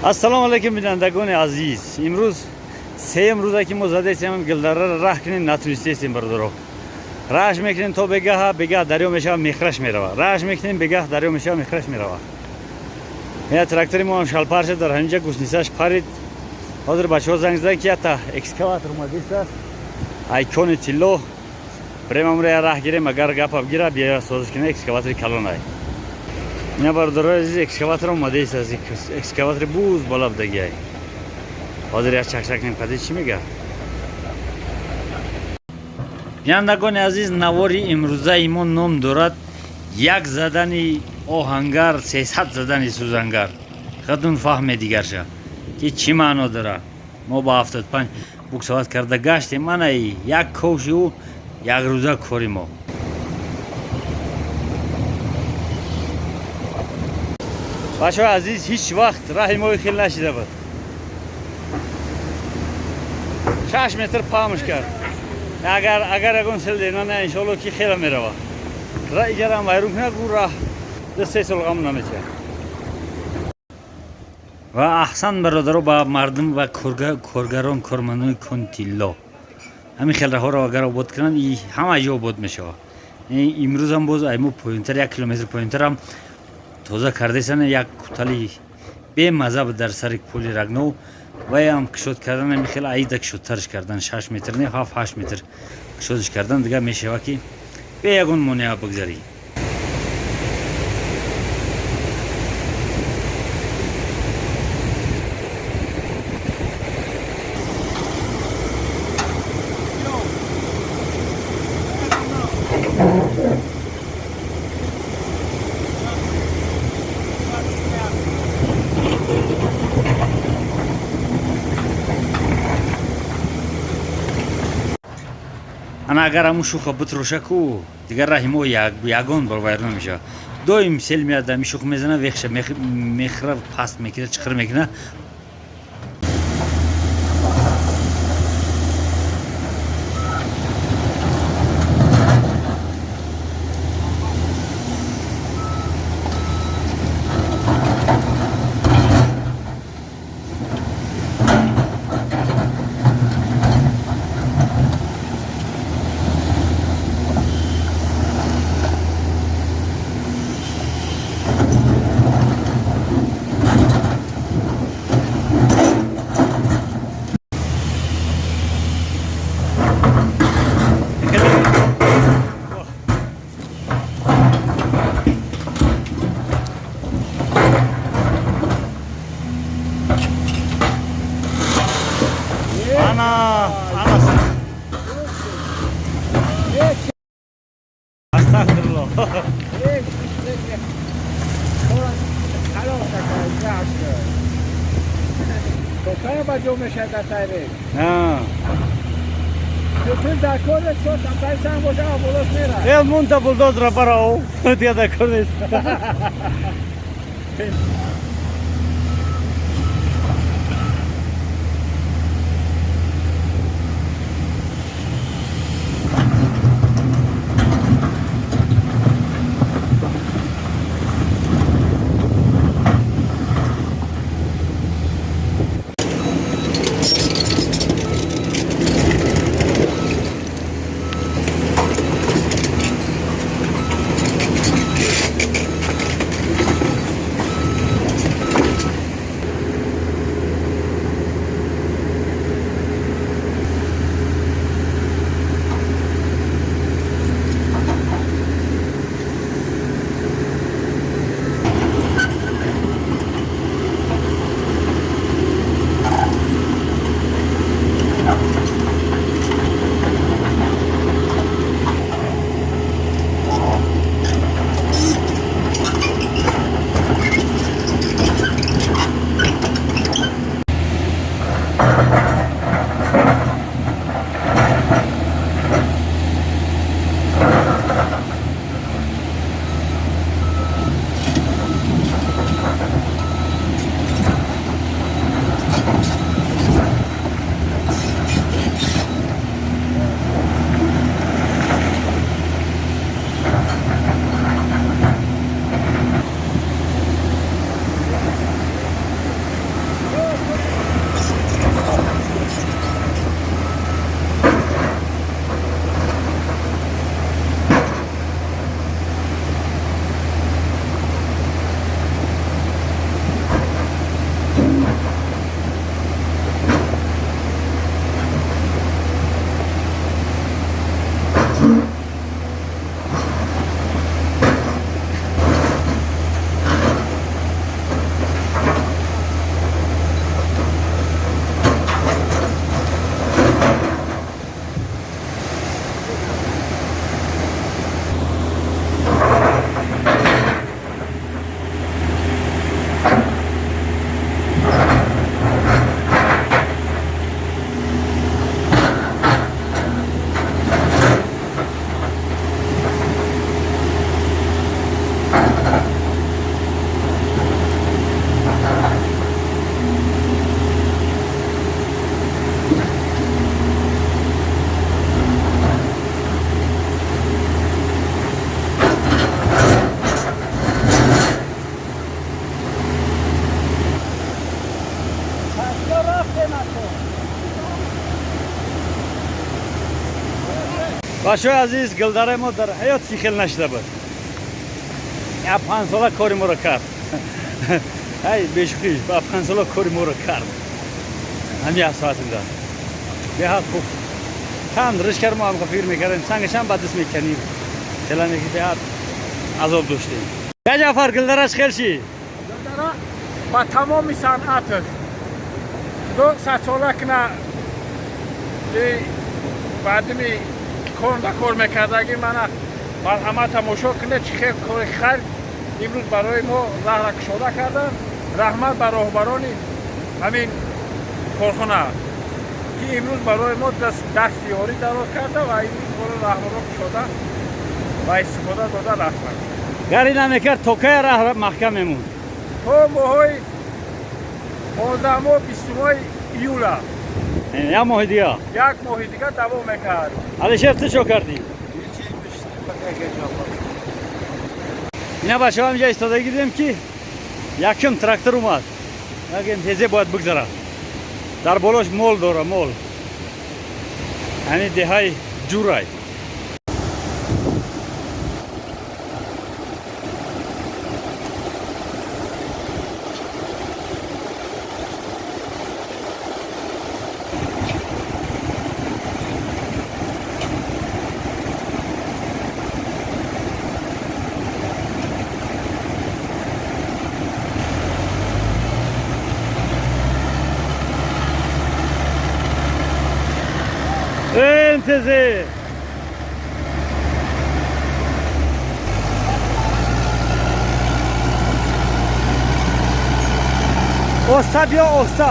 Ассалому алайкум, бинандагони азиз. Имрӯз сеюм рӯзе, ки мо задесем гилдараро раҳ кунем, натунистесем, бародаро. Раҳш мекунем то бегаҳа, бегаҳ дарё мешава, мехраш мерава. Раҳш мекунем, бегаҳ дарё мешава, мехраш мерава. Я трактори мо ҳам шалпар шуд, дар ҳаминҷа гусенитсаш парид. Ҳозир бачаҳо занг задан, ки якта экскаватор омадист ай кони тилло. Брем, амро я раҳ гирем, агар гапа бигира, бия созиш кунем, экскаватори калонай. Ина, бародарои азиз, экскаватор омадист, аз экскаватори буз бола будагиай. Ҳозир як чакчак кунем, қади чӣ мега. Бинандагони азиз, навори имрӯзаи мо ном дорад «Як задани оҳангар, 300 задани сӯзангар». Худун фаҳме дигарша, ки чӣ маъно дорад. Мо ба 75 буксовать карда гаштем, манаи як ковши ӯ якрӯза кори мо. Бачаҳои азиз, ҳеҷ вақт раҳи мои хел нашида буд. 6 метр памш кард. Агар ягон сел дена на, иншоалло, ки хела мерава. Иҷарам вайрон кунад, ӯ раҳ 2-3 сол ғам наметиҳад. Ва аҳсан, бародаро, ба мардум ва коргарон, кормандони кони тилло. Ҳамин хел раҳҳоро агар обод кунанд, ҳама ҷо обод мешавад. Имрӯзам боз ай мо поёнтар, 1 километр поёнтарам тоза кардесана, як кутали бемаза буд дар сари пули Рагнов, ваям кушод кардан. Ҳамин хел аида кушодтарш кардан, 6 метр не, 7-8 метр кушодиш кардан, дигар мешавад, ки бе ягон монеа бигзарӣ. Ана, агар ҳамун шуха битроша ку, дигар раҳи мо ягон бор вайрон намешавад. Доим сел меяд, ами шух мезана, вехша мехра паст мекунад, чиқир мекунад. Ана, ана. Астағфируллоҳ. То ба ҷо мешавад дар тайрек. А. Пул дар кор нест, там санг боша, болош мера. Э, мунта булдозера баро. Дигар дар кор нест. Бачаҳои азиз, гилдараи мо дар ҳаёт чӣ хел нашида буд. Я 5 сола кори моро кард. Ай, бешӯхӣ, ба 5 сола кори моро кард. Ҳамин як соатинда. Беҳад хуб. Чанд риш кард, мо ҳам фикр мекардем, сангашам ба даст меканем. Хела меки беҳад азоб доштем. Я Ҷафар, гилдараш хел ши? Гилдара ба тамоми санъаташ ду садсола кина баъдими корда кор мекардагӣ мана марҳамат, тамошо кунед, чӣ хел кори хайр имрӯз барои мо раҳра кушода карданд. Раҳмат ба роҳбарони ҳамин корхона, ки имрӯз барои мо дасти ёрӣ дароз карда ва имрӯз моро раҳморо кушода ва истифода дода. Раҳмат. Гар ин намекард, то кая раҳ маҳкам мемонд? То моҳҳои 15-мо, 20-мои июла. Як моҳи дига. Як моҳи дига давом мекард. Алишер, ту чо кардӣ? Ина, бачаҳо, ҳаминҷа истодагӣ дидем, ки якум трактор омад. Як МТЗ бояд бигзарад. Дар болош мол дора, мол. Ҳамин деҳаи Ҷурай. МТЗ. Оста биё, оста.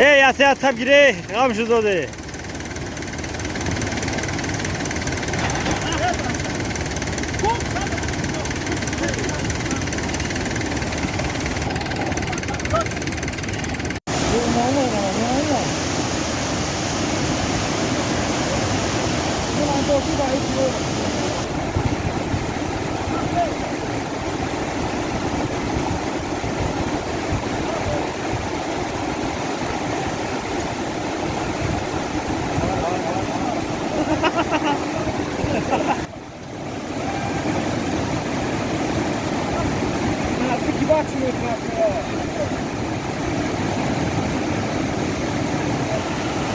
Эй, ясе тап гире, ғам шудоде.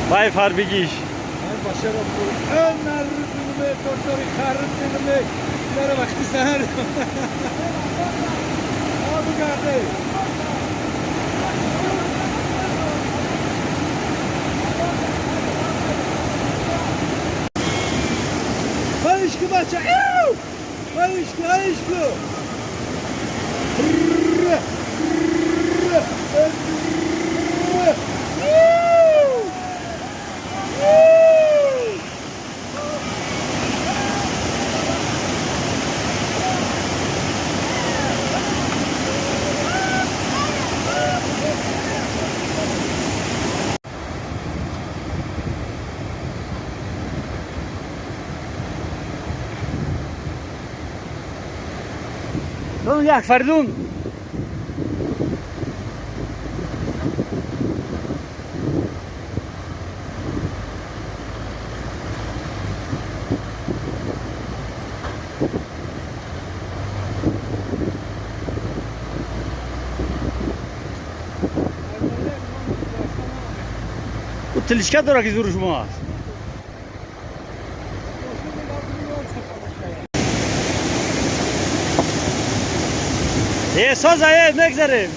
Вай, фарбигиш. Ömer rüzünüme, doktoru karrıtınımı, bunlara vakti seher. Abi kardeş. Hayışkı baça. Hayışkı, hayışkı. Як Фаридун. Ӯ телишка дора, ки зури шумо аст. Э, соза, э, мегзарем.